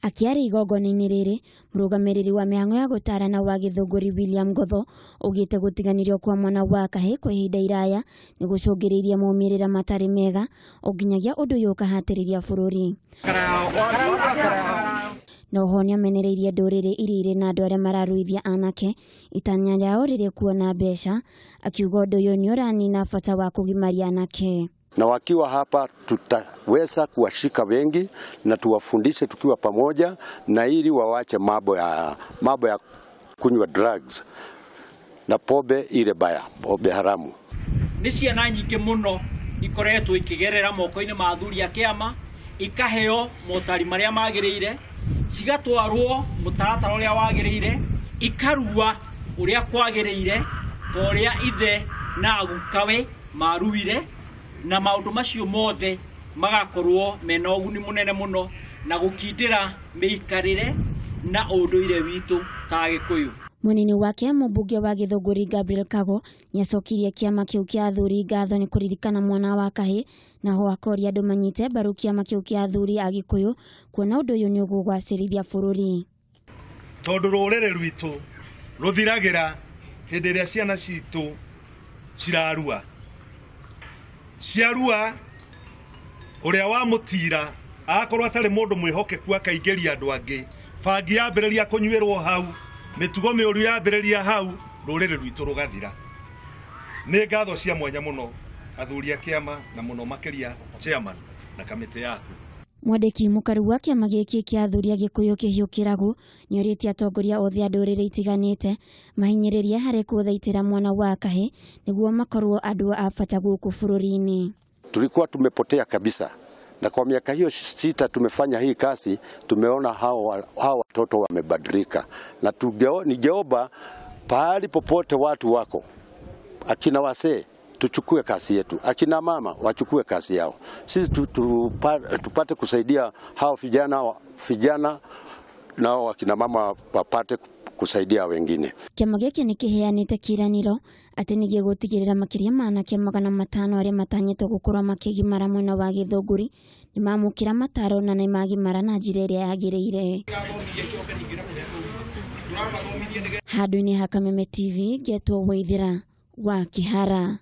Akiaria igongona-inĩ rĩrĩ, mũrũgamĩrĩri wa mĩhang'o ya gũtarana wa Gĩthũngũri William Ngotho augĩte gũtiganĩrio kwa mwana wa kahĩĩ kwa ihinda iraya nĩ gũcũngĩrĩirie maumĩrĩra matarĩ mega o nginyagia ũndũ ũyũ ũkahatĩrĩria bũrũri. Noho nĩamenereirie ndũrĩrĩ iria irĩ na andũ arĩa mararuithia anake itanya rĩao rĩrĩ kuona mbeca, akiuga ũndũ ũyũ nĩũranina bata wa kũgimaria anake. Na wakiwa hapa tutaweza kuwashika wengi na tuwafundishe tukiwa pamoja, na ili wawache mambo ya kunywa drugs na pombe ile baya, pombe haramu. Nĩ ciana nyingĩ mũno ikoretwo ikigerera moko-inĩ ma athuri a kĩama, ikaheo motari marĩa magĩrĩire, cigatwarwo mũtaratara ũrĩa wagĩrĩire, ikarua ũrĩa kwagĩrĩire ta ũrĩa ithe na gukawe maruire, na maũndũ macio mothe magakorwo mena ũguni mũnene mũno na gũkindĩra mĩikarĩre na ũndũire witũ ta Agĩkũyũ. Mwena-inĩ wake mũmbunge wa Gĩthũngũri Gabriel Kago nĩacokirie kĩama kĩu kĩa athuri ngatho nĩ kũririkana mwana wa kahĩĩ, naho akoria andũ manyite mbaru kĩama kĩu kĩa athuri a Gĩkũyũ kuona ũndũ ũyũ nĩũkũgacĩrithia bũrũri. Tondũ rũrĩrĩ rwitũ rũthiragĩra hĩndĩ ĩrĩa ciana citũ cirarua, ciarua ũrĩa wamũtira akorwo atarĩ mũndũ mwĩhokeku akaingĩria andũ angĩ, bangi yambĩrĩria kũnyuĩrwo hau, mĩtugo mĩũru yambĩrĩria hau, rũrĩrĩ rwitũ rũgathira. Nĩ ngatho cia mwanya mũno athuri a kĩama na mũno makĩria chairman na kamĩtĩ yaku. Mwandĩki mũkaru wa kĩama gĩkĩ kĩa athuri a Gĩkũyũ Kĩhiũ Kĩragu nĩorĩtie atongoria othe a ndũrĩrĩ itiganĩte mahinyĩrĩrie harĩ kũthaitĩra mwana wa kahĩĩ nĩguo makorwo andũ a bata gũkũ bũrũri-inĩ. Tulikuwa tumepotea kabisa, na kwa miaka hiyo 6 tumefanya hii kazi, tumeona hao watoto wamebadilika, na ningeomba pahali popote watu wako, akina wasee tuchukue kazi yetu, akina mama wachukue kazi yao, sisi tupate kusaidia hao vijana nao akina mama wapate kusaidia wengine. Kĩama gĩkĩ nĩkĩheanĩte kĩĩranĩro atĩ nĩgĩgũtigĩrĩra makĩria ma anake 500 arĩa matanyĩtwo gũkorwo makĩgimara mwena wa Gĩthũngũri nĩmamũkĩra mataro na nĩmagimara na njĩra ĩrĩa yagĩrĩire. Handũ-inĩ ha Kameme TV ngetwo Waithĩra wa Kĩhara.